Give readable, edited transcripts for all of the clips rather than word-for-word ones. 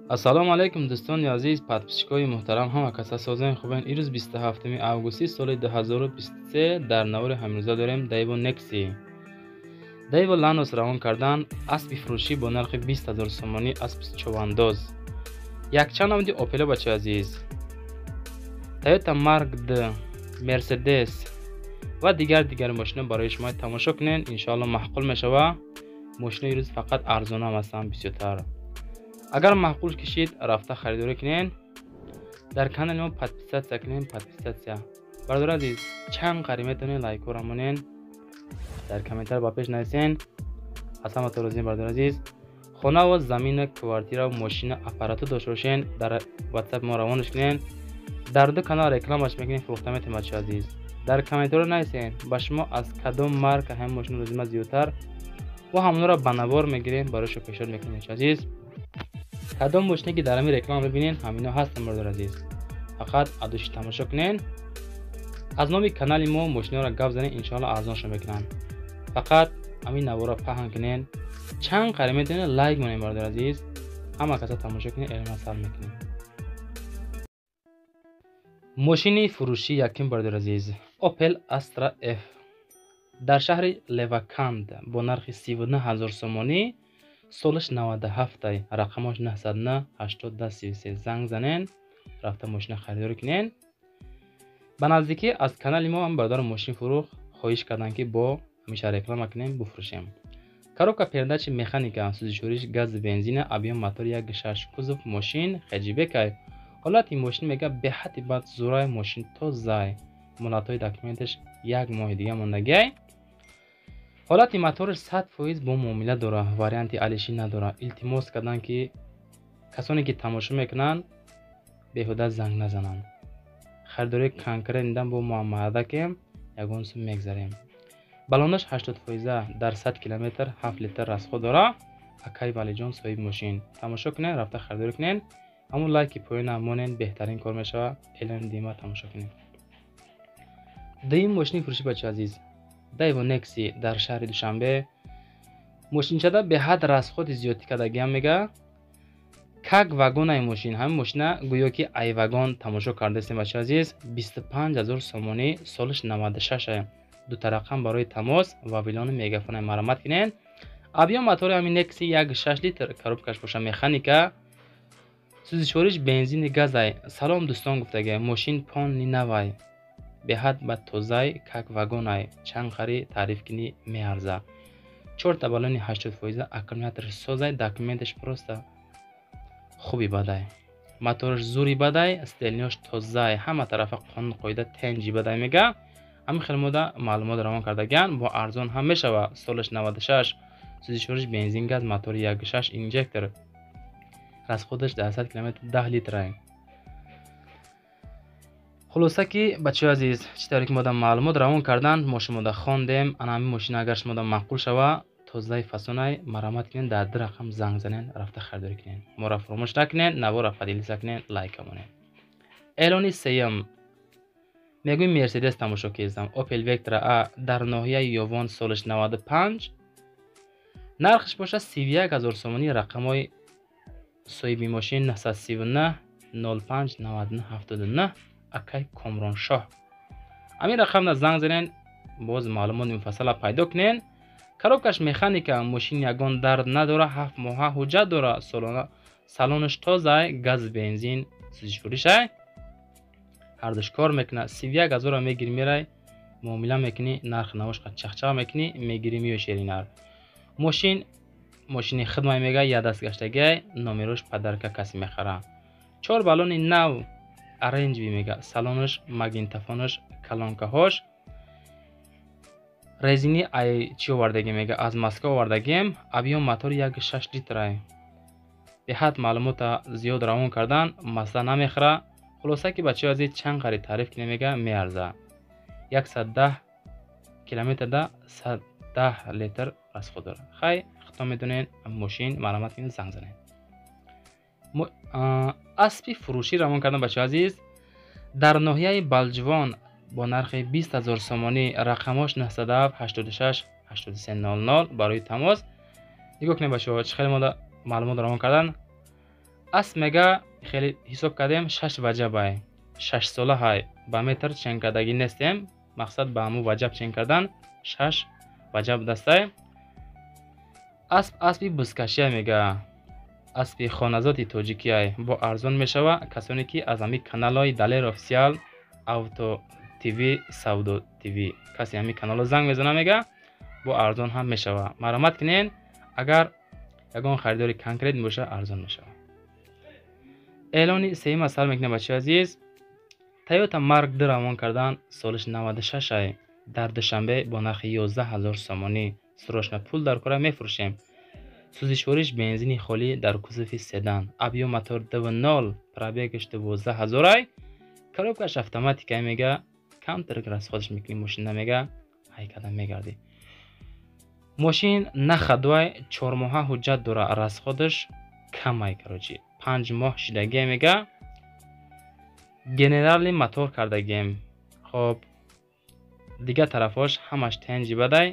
Ассалому алайкум, дӯстони азиз, подписчикои муҳтарам, ҳама каса созен, хубен. Ирӯз 27 августи соли 2023 дар навори ҳамрӯза дорем Daewoo Nexi. Daewoo Lanos равон кардан, аспи фурӯшӣ бо нархи 20 0 сомонӣ, аспи човандоз. Якчанд намуди Opel, бачаи азиз, Toyota Mark D, Mercedes ва дигар мошино барои шумо тамошо кунен, иншоалло маъқул мешава. Мошинои рӯз фақат арзонам ҳастанд бисёртар. Агар маъқул кишид, рафта харидорӣ кунен. Дар канали мо подписаться кунен, подписаться. Бародари азиз, чанд қари метавонед лайкҳоро монен, дар комментар ба пеш нависен. Аз ҳаматон розием, бародари азиз. Хонаву замина, квартира, мошина, аппарату дошта бошен, дар WhatsApp мо равонаш кунен. Дар ду канал рекламаш мекунем, фурӯхта метавонем, бачаи азиз. Дар комментарҳо нависен, ба шумо аз кадом марка ҳамин мошина лозим аст зиёдтар, ва ҳамонро ба навор мегирем, барои шумо пешниҳод мекунем, бачаи азиз. Кадом мошине ки дар ҳамин реклама мебинен, ҳамино ҳастанд, бародари азиз. Фақат адуши тамошо кунен. Аз номи канали мо мошинаро гап занен, иншоалло арзоншо мекунанд. Фақат ҳамин наворро паҳн кунен, чанд қари метавонед лайк монен, бародари азиз. Ҳама каса тамошо кунен, эълона сар мекунем. Мошини фурӯшӣ якум, бародари азиз, Opel Astra F дар шаҳри Леваканд бо нархи 39 0 сомонӣ, солаш 97, рақамош 909 80 33. Занг занен, рафта мошина харидорӣ кунен. Ба наздикӣ аз канали мо ҳам бародари мошин фурӯх хоҳиш карданд, ки бо ҳамеша реклама кунем, буфурӯшем. Коробка передачи механика, сӯзишвориш гази бензина, объем мотор 1,6, кузов мошин хэтчбекай. Ҳолати мошин, мега, беҳадди бад зурай, мошин тозай, муҳлатҳои документаш як моҳи дига мондагиай. Ҳолати мотораш 100% бо муомила дора, варианти алишӣ надора. Илтимос карданд, ки касоне ки тамошо мекунанд, беҳуда занг назананд. Харидории конкрет дидан бо муаммадакем, ягон сум мегзарем. Баллонаш 80%, дар 100 километр 7 литр расход дора. Акай Валиҷон соҳиби мошин. Тамошо кунед, рафта харидорӣ кунед. Ҳамун лайки поёна монен, беҳтарин кор мешава. Эълони дима тамошо кунед. Дуюм мошини фурӯшӣ, бачаи азиз, Daewoo Nexi дар шаҳри Душанбе. Мошинчада беҳад расходи зиёдтӣ кардагиам, мега, как вагонаи мошин. Ҳамин мошина гӯё ки ай вагон тамошо кардастем, бачаи азиз. 25 0 сомонӣ, солаш 96, дута рақам барои тамос ва вилони мегафонаи, марамат кунед. Объем мотори ҳамин Nexi 1,6 литр, коробкаш боша механика, сӯзишвориш бензини газай. Салом, дӯстон, гуфтага, мошин полный навай, беҳад ба тозай, как вагонай, чанд қари таъриф кунӣ меарза. Чорта баллони 80%, аккумулятораш созай, документаш просто хуби бадай, мотораш зури бадай, стельниёш тозай, ҳама тарафа қонун қоида тенҷи бадай, мега. Ҳамин хел мода маълумот равон кардагиан, бо арзон ҳам мешава. Солаш 96, сӯзишвориш бензин газ, мотори 1,6 инжектор, расходаш дар 100 километр 10 литрай. Хулоса ки, бачаҳои азиз, чӣ тавре ки мода маълумот равон кардан, мо шумода хондем. Ана ҳамин мошина агар шумода маъқул шава, тозаи фасонай, марамат кунед, дар ду рақам занг занен, рафта харидорӣ кунед. Моро фуромӯш накунед, наворро поделиться кунед, лайка монед. Эълони сеюм мегӯем, Мерседес тамошо кардам, Opel Vectra A дар ноҳияи Ёвон, солаш 95, нархаш боша 31 0 сомонӣ, рақамҳои соҳиби мошин 939 05 99 79, акай Комроншоҳ. Ҳамин рақамда занг занен, боз маълумоти муфассала пайдо кунен. Коробкаш механика, мошин ягон дард надора, 7 моҳа ҳуҷҷат дора, салонаш тозай, газ бензин сӯзишворишай, ҳардуш кор мекунад. 31 ҳазорро мегири, мерай, муомила мекунӣ, нархи навош чахчақ мекунӣ, мегирӣ, миёй шеринар. Мошин мошини хидмай, мега, як даст гаштагиай, номерош подарка, касе мехара. Чор баллони нав, оранжевый, мега, салонаш, магнитофонаш, колонкаҳош резини ай чӣ овардагем, мега, аз Москва овардагем. Объем мотори 1,6 литрай. Беҳад маълумота зиёд равон кардан, масъала намехӯра. Хулоса ки, бачаҳои азиз, чанд қари таъриф кунем, мега, меарза. 110 километрда 110 литр расход дорад. Хай, худтон медонед, мошин марамат кунед, занг занед. Аспи фурӯшӣ равон кардан, бачаҳои азиз, дар ноҳияи Балҷувон бо нархи 20 0 сомонӣ, рақамҳош 907 86 83 00 барои тамос. Нигоҳ кунед, бачаҳо, чӣ хеле мода маълумот равон кардан. Асп мега хеле ҳисоб кардем 6 ваҷабай. 6 сола ҳай ба метр чен кардагӣ нестем. Мақсад ба ҳамун ваҷаб чен кардан 6 ваҷаб дастай. Асп аспи бузкашия мега. Аспи хоназоти тоҷикияй бо арзон мешава. Касоне ки аз ҳамин каналҳои Далер Официал, Авто ТВ, Савдо ТВ касе ҳамин каналҳо занг мезана мега бо арзон ҳам мешава. Марҳамат кунен, агар ягон харидори конкрет боша арзон мешава. Эълони сеюм сар мекунем бачаи азиз. Toyota Mark 2 равон кардан солиш 96 ай дар Душанбе бо нархи 11000 сомонӣ. Срочно пул дар кора мефурӯшем. Сӯзишвориш бензини холӣ дар кузови седан. Объём мотор 2.0, пробегаш 12000 ай. Коробкаш автоматика мега, камтар расходш мекунӣ мошина мега, ай када мегардӣ. Мошин на ходовай, 4 моҳа ҳуҷҷат дора, расходаш камай короче. 5 моҳ шидагия мега. Генерали мотор кардагем. Хоб дигар тарафҳош ҳамаш тенҷи бадай.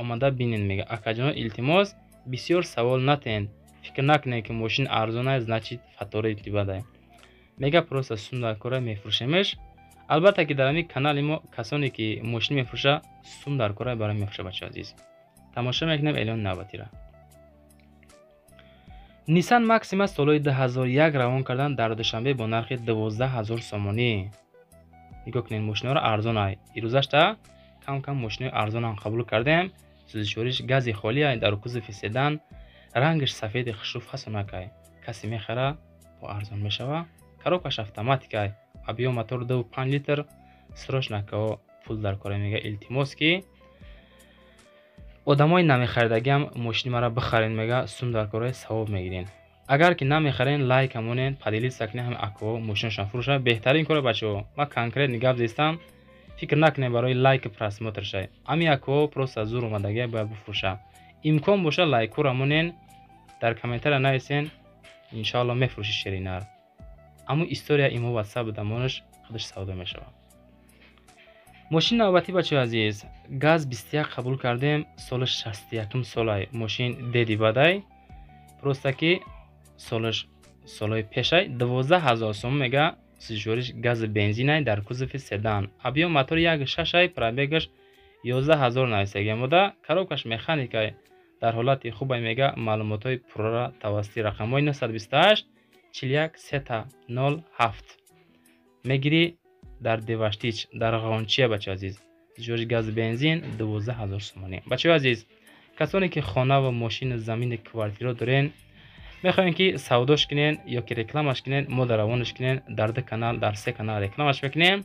Омада бинен мега. Акаҷоно илтимос, бисёр савол натен. Фикр накунед ки мошин арзон аст, значит фатори бадай. Мега просто сум дар кора мефурӯшемеш. Албатта ки дар ҳамин канали мо касоне ки мошин мефурӯша, сум дар кора барои мефурӯша бачаи азиз. Тамошо мекунем эълони навбатиро. Nissan Maxima солҳои 2001 равон кардан дар Душанбе бо нархи 12000 сомонӣ. Нигоҳ кунед мошинаро арзон ай. Ирӯзашта кам-кам мошинаи арзонам қабул кардем. Сӯзишвориш гази холӣ ай дар кузови седан, рангаш сафеди хушрӯ фасонак ай. Касе мехара бо арзон мешава. Коробкаш автоматика ай. Объём мотор 2.5 литр. Срочно ко пул дар кора мега илтимос ки одамои намехаридагиам мошини мара бихарен мега, сум дар кораи савоб мегирен. Агар ки намехарен, лайк монен, поделиться кунен, ҳами акво мошинашон фурӯша. Беҳтарин кора бачаҳо. Ман конкретно гап зестам, фикр накунед барои лайк просмотр шай. Ҳами акво просто зур омадагия бояд бифурӯша. Имкон боша лайкҳоро монен, дар комментария нависен, иншоалло мефурӯши шеринар. Аммо история имо WhatsApp дамонаш худаш савдо мешавад. Мошин навбатӣ бачаҳои азиз, газ 21 қабул кардем, соли 61 солай. Мошин деди бадай. Просто ки солаш солҳои пешай 12000 сом мега. Сӯзишвориш гази бензинай дар кузови седан. Объём мотор 1.6 ай, пробегаш 11000 нависагиам буда. Коробкаш механикай дар ҳолати хубай мега. Маълумотҳои пурра тавассути рақамҳои 928 41 3 07 мегирӣ дар Деваштич, дар Ғончия бачаи азиз. Сӯзишвориш гази бензин 12000 сомонӣ. Бачаҳои азиз, касоне ки хона ва мошину замини квартира дорен, мехоҳем ки савдош кунен ё ки рекламаш кунен, мо дар равонаш кунен, дар 2 канал, дар 3 канал рекламаш мекунем.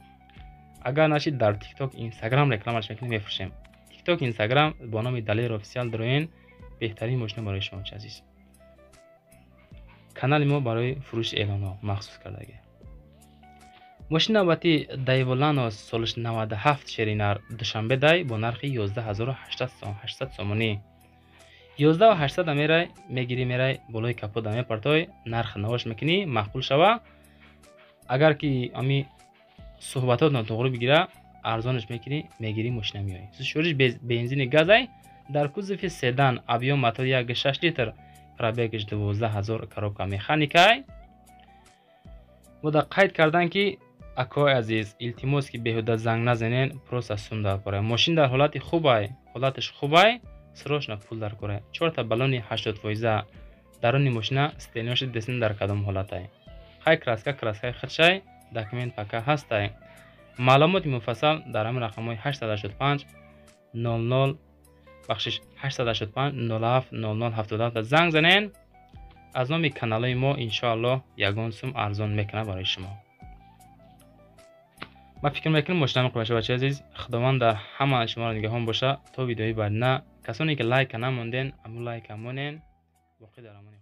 Агар нашид дар TikTok, Instagram рекламаш мекунем, мефурӯшем. TikTok, Instagram бо номи Далер Официал дороен, беҳтарин мошина барои шумо бачаи азиз. Канали мо барои фурӯши эълонҳо махсус кардагӣ. Мошини навбатӣ Daewoo Lanos солиш 97 шеринар Душанбе дай бо нархи 11800 сомонӣ. 11800 мерай, мегирӣ мерай, болои капота мепартой, нарх навош мекунӣ, маъқул шава. Агар ки ами суҳбатот нотуғрӣ бигира, арзонаш мекунӣ, мегирӣ мошина меоӣ. Сӯзишвориш бензини газай дар кузови седан, объём мотор 1.6 литр, пробегаш 12000, коробка механикай. Буда қайд кардан ки акои азиз, илтимос ки беҳуда занг назанен, просто сум дар кора. Мошин дар ҳолати хубай, ҳолаташ хубай, срочно пул дар кора. 4 баллони 80% даруни мошина стенёши десин дар кадом ҳолатай. Хай краска краскаи худшай, документ пака ҳастай. Маълумоти муфассал дар ҳамин рақамҳои 885 00 бахшиш 885 07 00 77 занг занен. Аз номи каналҳои мо иншоаллоҳ ягон сум арзон мекунад барои шумо. Ман фикр мекунам мошина мехӯрад бачаи азиз. Худованд дар ҳама шуморо нигаҳбон боша то видеои баъд. На касоне ки лайка намонден, аммо лайка монен, боқӣ дар амони.